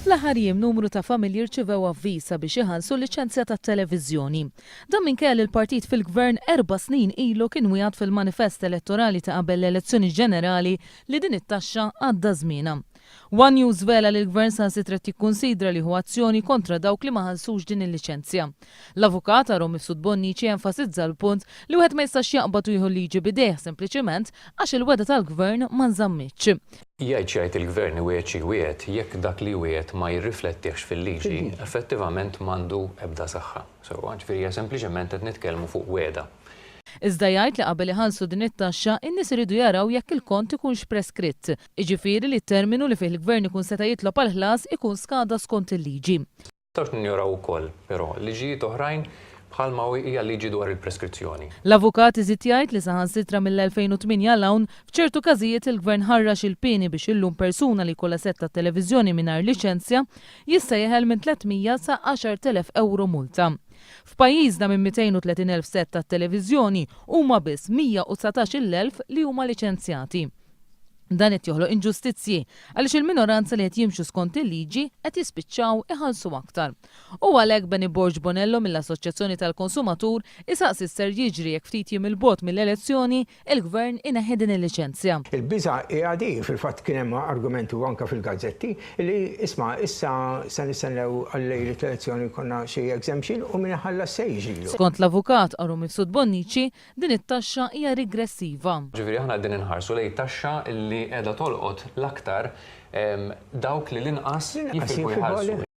Fl-aħħar jiem numru ta' familji rċivew avviż sabiex iħallsu l-liċenzja tat-televiżjoni. Dan minkejja li l-partit fil-Gvern erba' snin ilu kien wiegħed fil-manifest elettorali ta' qabel l-elezzjoni ġenerali li din it-taxxa għadda żmienha. One News żvela li l-Gvern saħansitra qed jikkunsidra li jieħu azzjoni kontra dawk li ma ħallsux din il-liċenzja. L-Avukat Aaron Mifsud Bonnici enfasizza l-punt li wieħed ma jistax jaqbad u jieħu l-liġi b'idejh sempliċiment għax il-wegħda tal-Gvern ma nżammitx. Jgħid x'jgħid il-Gvern iwiegħed xi jwiegħed, jekk dak li jwiegħed ma jirriflettihx fil-liġi, effettivament m'għandu ebda saħħa. Sewwa, ġifieri hija sempliċement qed nitkellmu fuq wegħda. Iżda jgħid li qabel iħallsu din it-taxxa, in-nies iridu jaraw jekk il-kont ikunx preskritt. Jiġifieri li t-terminu li fih il-Gvern ikun seta' jitlob għall-ħlas ikun skada skont il-liġi. Nistgħux ninjoraw ukoll, però, liġijiet oħrajn bħalma hija l-liġi dwar il-preskrizzjoni. L-avukat iżid jgħid li saħansitra mill-2008 'l hawn, f'ċertu każijiet il-Gvern ħarrax il-pieni biex illum persuna li jkollha sett tat-televiżjoni mingħajr liċenzja jista' jeħel minn 300 sa 10,000 ewro multa. F'pajjiżna minn 230,000 sett tat-televiżjoni huma biss 119,000 li huma liċenzjati. Dan qed joħloq inġustizzji għaliex il-minoranza li qed jimxu skont il-liġi qed jispiċċaw iħallsu aktar. U għalhekk Benny Borg Bonello mill-Assoċjazzjoni tal-Konsumatur isaqsi x'ser jiġri jekk ftit jiem 'il bogħod mill-elezzjoni il-Gvern ineħħi din il-liċenzja. Il-biża' hija di, fil-fatt kien hemm argumenti u anke fil-gazzetti li isma' issa se nistennew għal lejliet l-elezzjoni jkollna xi exemption u min iħallas se jiġrilu. Skont l-Avukat Aaron Mifsud Bonnici, din it-taxxa hija rigressiva. Ġifieri aħna qegħdin inħarsu lejn taxxa li qiegħda tolqot l-aktar dawk li l-inqas jifilħu jħallsu.